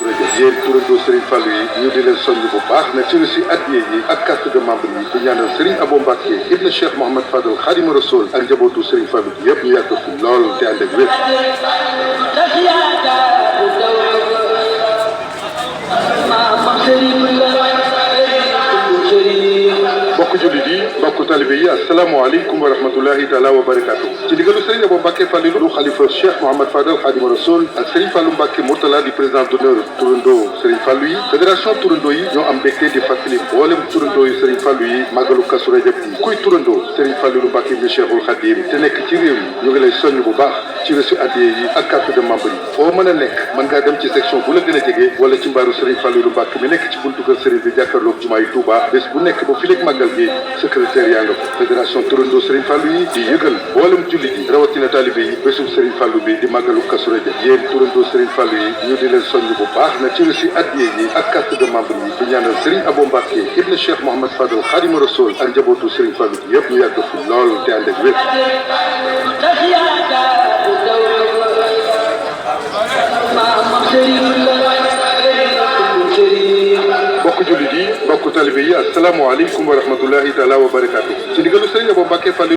yéen turandoo Serigne Fallou yi ñu di leen soññ bu baax nag ci reçu addiya yi ak carte de membre yi di ñaanal Serigne Abo Mbacké ibn Cheikh Mouhamad Fadal Khadimou Rassoul ak njabootu Serigne Fallou bi yëpp ñu yàgg fi lool te ànd ak wér. mbokk jullit yi mbokk talibé yi asalaamaaleykum wa rahmatullahi taala wa barakaatu. ci ndigalu Serigne Abo Mbacké Falilou xalifa Cheikh Mouhamad Fadal Khadimou Rassoul ak Serigne Fallou Mbacké Mourtala di président d'honneur turandoo Serigne Fallou yi fédération turandoo yi ñoo am mbégte di fàttali mboolem turandoo yi Serigne Fallou yi màggalu Kazu Rajab yi kuy turandoo Serigne Fallou Mbacké bi Cheikhul Khadim te nekk ci réew yi ñu ngi lay soññ bu baax ci reçu addiya yi ak carte de membre yi foo mën a nekk mën ngaa dem ci section bu la gën a jege wala ci mbaaru Serigne Fallou Mbacké mi nekk ci buntu kër Serigne bi jàkkaarloog jumaa yi Touba bés bu nekk ba fileeg màggal gi secrétaire yaa nga fa fédération turandoo Serigne Fallou yi di yëgal mboolem jullit yi rawatina talibé yi bésub Serigne Fallou bi di màggalu Kazu Rajab yéen turandoo Serigne Fallou yi ñu di leen soññ bu baax na ci reçu addiya yi ak carte de membre yi di ñaanal Serigne Abo Mbacké ibn Cheikh Mouhamad Fadal Khadimou Rassoul ak njabootu Serigne Fallou bi yëpp ñu yàgg fi lool te ànd ak wér. mbokk jullit yi mbokk talibé yi asalaamaaleykum wa rahmatullahi taala wa barakaatu. ci ndigalu Serigne Abo Mbacké Falilou